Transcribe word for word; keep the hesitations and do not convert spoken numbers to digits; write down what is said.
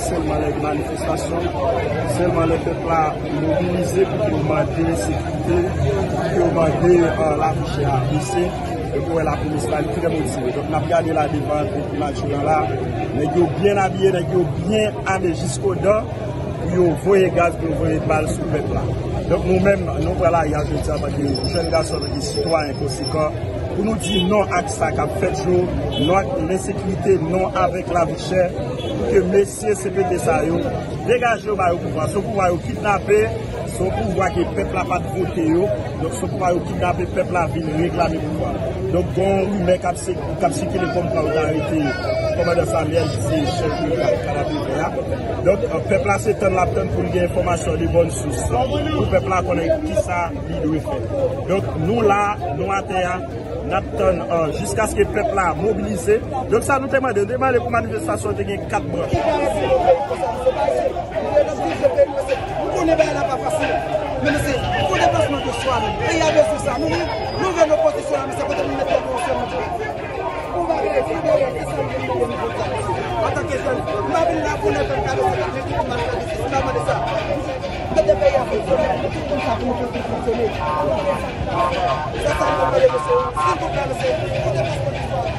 Sèlman lè gen manifestasyon, sèlman lè pèp la mobilize pou ke yo mande sekirite, pou ke yo mande, euh, lavi chè a bese, e pou wè lapolis la li trè motive. Donk n ap gade la devan, antre imaj yo la, nèg yo byen abiye, nèg yo byen ame jiskodan, pou yo voye gaz, pou yo voye bal sou pèp la. Donk nou menm, nou pran lari a jodi a antanke jèn gason, antanke sitwayen konsekan, pou nou di non ak sa k ap fèt yo, non ak lensekirite, non avèk lavi chè, pou ke mesye C P T sa yo degaje yo, ba yo pouvwa. Se yon pouvwa yo kidnape, se yon pouvwa ke pèp la pa t vote yo, donk se yon pouvwa yo kidnape, pèp la vin reklame pouvwa. Donk gen yon rimè k ap se k ap sikile kòmkwa yo ta arete kòmandan Samuel ki se chèf de brigad Kanapevè a. Donk, euh, pèp la se tann l ap tann pou l gen enfòmasyon de bòn sous, pou pèp la konnen kisa li dwe fè. Donk, nou la, nou atè a, n ap tann, euh, jiskaske pèp la mobilize. Donk, sa nou te mande, nou te mande pou manifestasyon te gen kat branch. Nou konnen bagay la pa fasil. Men mesye, fò deplasman de swa menm. Peyi a bezwen sa. Nou menm, nou vle nan pozisyon la, mesye, kote nou mete nou ansanm, mesye. Pou bagay, pou bagay, se sa nou vle nan jodi a. Antanke jèn, m pa vin la pou nèg kado sa, men ki pou mal fè, se pa mande sa. Mete peyi a fonksyone, nou tout konn sa pou nou fè fonksyone. Se sa nou vle, mesye. Silvouplè, mesye, fò deplasman de swa.